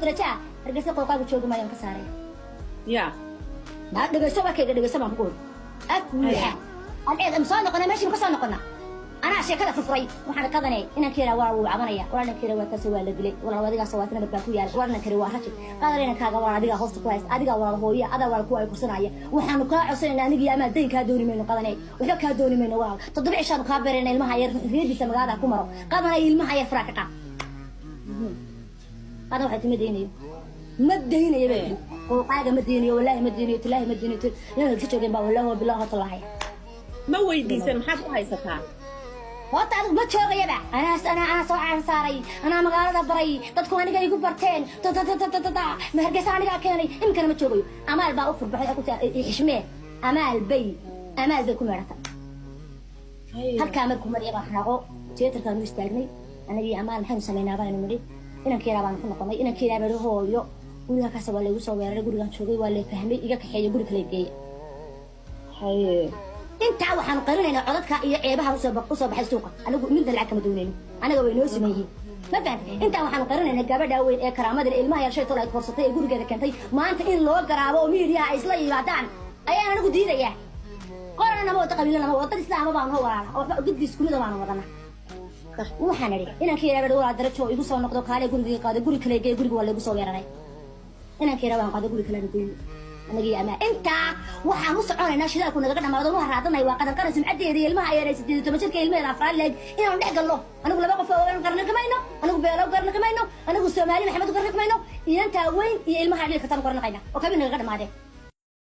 Darajo ah Hargeysa qooqaagu joogi maayaan ka saaray. Ya. Naa dhegeyso warkayga, dhegeyso baan kugu ori af buuxa. Aan eed soo noqona, meeshii ka soo noqona, anaa sheekada furfuray. Waxaan qadanay inaan keena waa wuu cabanaya. Walaa inaan keena waa taas, waa la dilay. Walaa adigaas waa nabar baa ku yaal. Walaa inaan keena waa rajid qadan inankaaga. Waa adigaa hoosta ku haysta, adigaa walaal hooya, adaa walaal kuwa ay kursanaya. Waxaanu kaa codsanaynaa anigii amaa dayn kaa dooni mayno qadanay, waxba kaa dooni mayno walaal. 7 cishaanu kaa beerayna, ilmaha yar xurriyadiisa magaalada ku maro. Qadanay, ilmaha yar faraa ka qaad. Qadan waxay tima daynayo, ma daynayo bay tiri. Qooqaaga ma daynayo, wallaahi ma daynayo, tilaahi ma daynayo. Inaan ka joogeen baa wallaahi wa bilaahi tallaahi. Ma weydiisan maxaad ku haysataa? Horta adigu ma joogayaba. Anaa soo caan saaray, anaa magaalada baray, dadku aniga igu barteen. Ta ma Hargeysa anigaa keenay, iminkana ma joogayo. Amaal baa u furbaxay ku xishmee. Amaal bay ku meedhatay halkaa. Markuu marya baan xanaaqo, teatarkaan u istaagnay anagii amaal. Maxaynu samaynaa baynu nidhi. Inankeedaa baanu ku noqonay. Inankeedaa baa hooyo, guriga kaasa waa laygu soo weeraray, gurigaan joogay waa lay fahmay, iga kaxeeya, guri kale geeya. Intaa waxaanu qarinaynaa codadka iyo ceebaha usoo baxay suuqa. Anigu midna lacag kama doonayno, anaga way noo siman yihiin, ma fahamtay? Intaa waxaanu qarinaynaa gabadha weyn ee karaamada leh, ilmaha yar shay tol ay korsatay ee gurigeeda keentay, maanta in loo garaabo oo miidiyaha ay isla yimaadaan ayaan anigu diidayaa. Qorana nama wada, qabiilo nama wada, dad islaama baanu ho walaala oo waxba guddiis kumida baanu wadana. Waxaan idhi inanka yaraa walaa darajo igu soo noqdo, kaale gurigii qaado, guri kale geey, guriga waa laygu soo weeraray. Inanka yaraa waan qaado, guri kalena geeyey anagii amaa. Intaa waxaan u soconaynaa shidaalku nagaga dhamaado nu haraadanay waa qadan qaran sumcadeeda iyo ilmaha ayaan 18 jirka, ilmaheeda afraad leeg inaanu dhex galno. Anigu laba qof oo garnaqi mayno, anigu beelo garnaqi mayno, anigu Soomaali Maxamed garnaqi mayno. Inantaa weyn iyo ilmaha dhili kartaan garnaqayna oo kabi nagaga dhamaadeen.